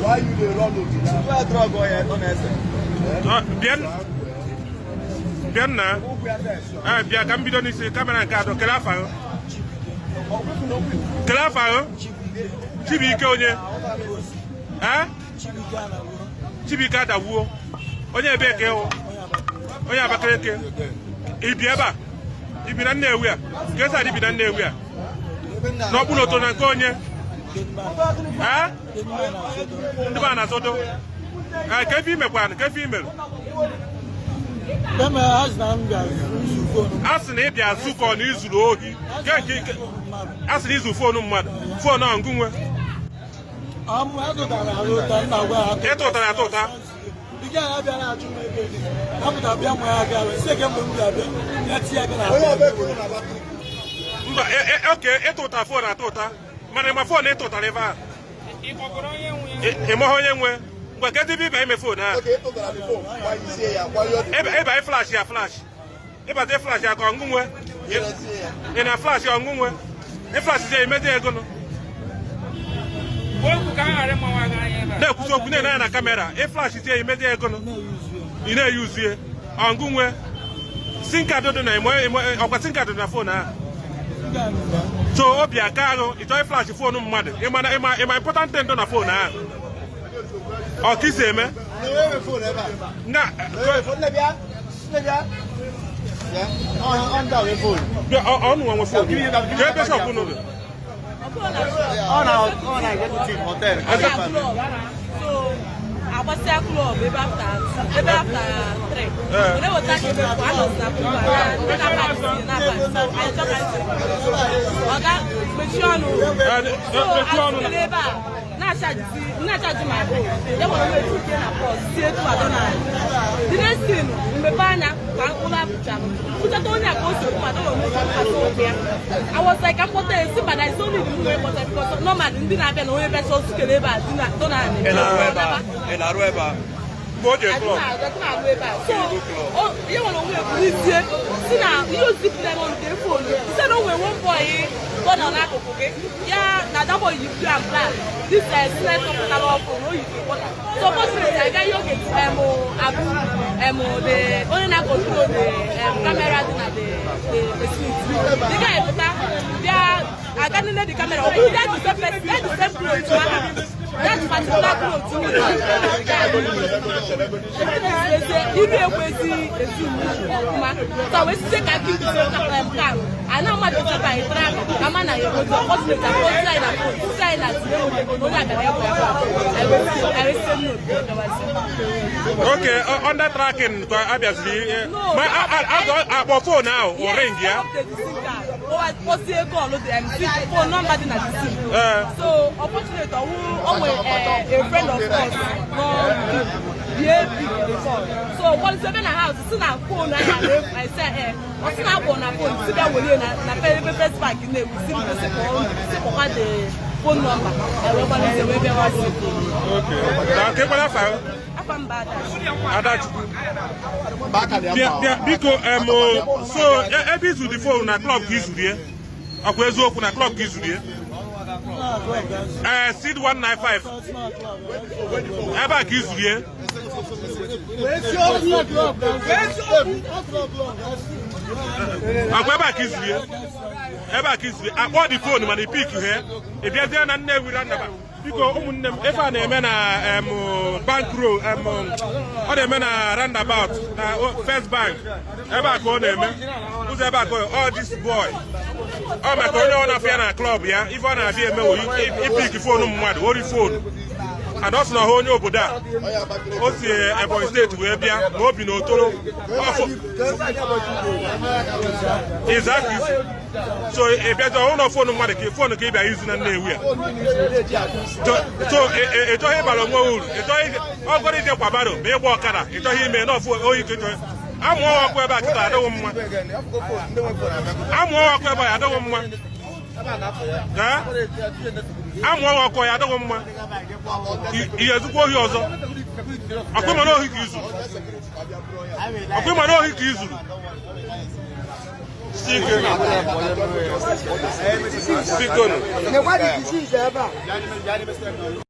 Why you dey run ogige? Bịa, bịa nna. Ee, bịa ka m bido n'isi camera nke atọ. Kelee afa gị, kelee afa gị. Chibuike onye? Ee, Chibuike adawuo. Onye ebe ka ịwụ? Onye Abakaliki. Ibi ebe a, ibi na Nnewi a? Ka esi adị ibi na Nnewi a n'ọkpụrụ oto na nke onye? Ee, ndị be a na-azọdo. Ee, ka efe imekwanụ, ka efe imere? A sị na ị bịa zukọ na izuru ohi. Ke a sị na izu phone mmadụ, phone ahụ ngụ nwe? Ịtụtara atụta. Ike a bịara ajụ m ebe dị apụta bịa mụ ya bịa wee sị kemgbe m bịa bịa ya tinye aka na Onye ọbịa kwuru na Abakaliki. Mba, oke ịtụta phone atụta, mana ịma phone ịtụtara ebe a, ị maghị onye nwe. Ngwa, kedu ebe ịba ime phone ahụ? Oge ịtụtara the phone, gbanyisie ya, gbanyụọ the Ebe ebe anyị flash ya, flash ịbata flash ya ka ọngụ nwe. Ị na flash ya ọngụ nwe, ị flash ya imezi ego nụ. Okwu ka a ghara ịmawa gị anya ebe a. Na-ekwuzi okwu, na-ene anya na camera. Ị flash ya imezi ego nụ, ị na-eyuzie ọngụ nwe. SIM card dị na ọkwa SIM card dị na phone ahụ. So obi aka ahụ ị chọọ ị flash phone mmadụ, ịma na ịma important thing dị na phone ahụ, ọ ka isi eme? Na-enwe phone ebe a. Na Na-enwe phone. Nne bịa. Nne bịa. Bịa. Ọ ndị a nwe phone. Bịa, ọ nụ nwe phone ka ebe shop unu dị? Ọ na executive hotel. So agbasịa club ebe after 3, were weta ka ebe anọzi na club a, ndị na-akpa na-akpa. So anyị chọ ka anyị ọga mechie ọnụ. So mechie ọnụ. Asịrị ebe a na-achaji my own ya nwere onwe etu na pọs si etu adọ na the next thing, mmepe anya ka ụlọ apụcha kwụchata onye a ka o si okwu adọ na onwe asị okwu ya. I was like, ka mkpọta esi, but I still need m wee kpọta because normally ndị na-abịa na onye bịacha osukere ebe a dị na dọ na Ị na-arụ ebe a? Ị na-arụ ebe a? Mgbe o jee club. Alụ ebe a. So ihe nwere onwe ekwulizie si na ihe ozipụrụ ebe nke phone site na o nwere one boy gọnọ n'akụkụ gị ya na that boy yi blue and black, this senator pụtara ọkụ na o yi kpọta. So unfortunately, aga ihe oge abụ the onye na-control the camera dị na the suite, the guy pụta bịa aga nene the camera, ọ bụrụ that the same person, that the same cloth ahụ, that particular cloth the guy ibe ekwesị esi ọfụma. So wee site ka aka ibuzo kam ana mmadụ sebe anyị tara aka ka ma na ya egozi. Unfortunately, akpọzi anyị na phone si anyị na tinye ego na onye abịara egwu ebe a. Anyị wee site n'obi gawazie. Okay, under tracking ka abịaziri No. ma akpọ phone ahụ, o ring ya. Kpọzie call dị phone number dị na the sim. So unfortunately, ọwụ o nwere a friend of us nọ bie pick the call, so kpọlite ebe na house si na phone anya na-ese ọ sị na akpọ na phone si bịa welie na ebe First Bank na-ewu si bido si kpọọ si kpọkwa the phone number, wee gbalite wee bịawazie. Okay, na nke kwara afa? Afa mba Ada. Adachukwu. Aka dị Bịa mma. bịa biko. So ebe izu the phone na club ka izuru ye, ọkwa eziokwu na club ka izuru ye? Ee, seed 195 ebe a ka izuru ye. Eziokwu. Akwa ebe a ka izuru ye, ebe a ka izuru ye. Akpọ the phone mana i pick he. Ị bịazie na Nnewi roundabout. Biko ụmụnne m, ife a na-eme na Bank Road, ọ na-eme na roundabout na First Bank ebe a ka ọ na-eme, ụzọ ebe a ka ọ this boy ọ maka onye ọ na-afịa na club ya. Ife ọ na-abịa eme wụ i pick phone mmadụ, ori phone. And ọ sị na ọha onye obodo a, o si Ebonyi Steeti wee bịa ma o bi n'Otolo. Ịza ka isi so ị bịazi ọhụrụ na phone mmadụ ka phone ka ị bịa izu na Nnewi a. So ị chọghị ịbara onwe uru, ị chọghị ọgọrọ ije kwa barrow ma ịgba ọkada, ị chọghị ime n'ọfụ oyi ka ị chọghị amụọ ọkụ ebe a kịta adịghị mma. Amụọ ọkụ ebe a adịghị mma. Ee? Amụọ ọkụ ya adịghị mma. Ihe ezukwa ohi ọzọ. Ọkụ ịma na ohi ka izuru, ọkụ ịma na ohi ka izuru. Si ike, biko nụ. Nekwa the disease ebe a.